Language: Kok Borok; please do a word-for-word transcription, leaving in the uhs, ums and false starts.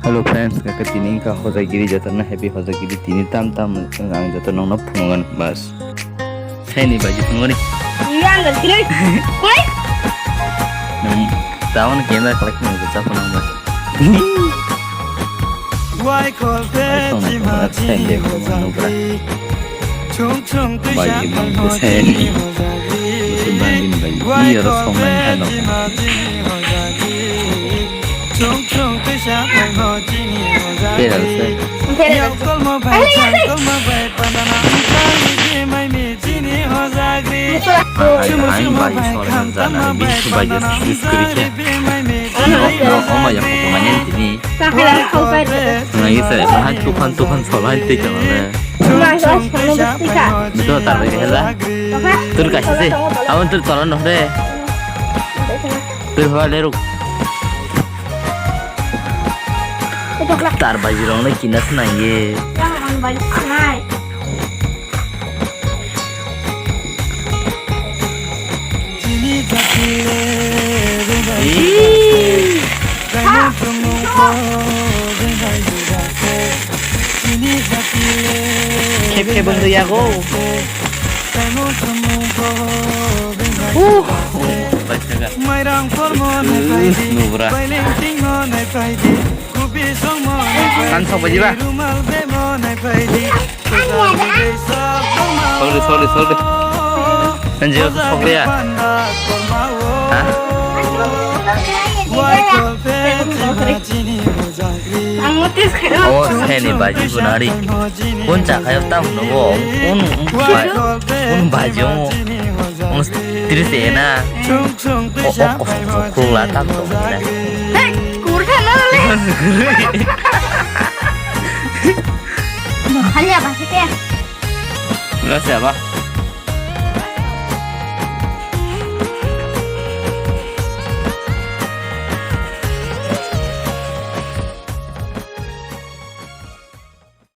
Hello friends, kaka tini wngkha Hojagiri jotono happy Hojagiri tini tam tam ang joto nongno phunukgani bas. Saini baji phunukgani. Iya, ang gak kira. Koi? Nang taon kenda kalak nang jasa phunang bas. Wai kol te chima chini hojagri. Chung chung twi sa phai mo chini hojagri. Wai kol te chima chini hojagri. Chung chung twi sa phai mo chini hojagri. Yau kol mo bai chang kol mo bai panana ang chang ni je mai mi chini hojagri. Chuma chuma bai kham tama bai panana ang chang ni je mai mi chini hojagri. Nang isa, nang tuphan, tuphan solhan tei jang le. Betul tak lagi hela. Tur kasih sih. Awan tur tolong dong deh. Tur hua leruk. Tar baji rong le kinas nang ye. Khep khep wng ya go. Nubra. Kan sok baji ba? Sorry, sorry, sorry. Anjir, sok ya. Ha? Oh, seni baji bunari. Kun chakhayo tam nugo. Kun, kun baji mo. Ong tris ena. O, o, kosong kosong khuluk la tam tong na. Hei, kurkha na le. Hanya ba sih ya. Lo siapa?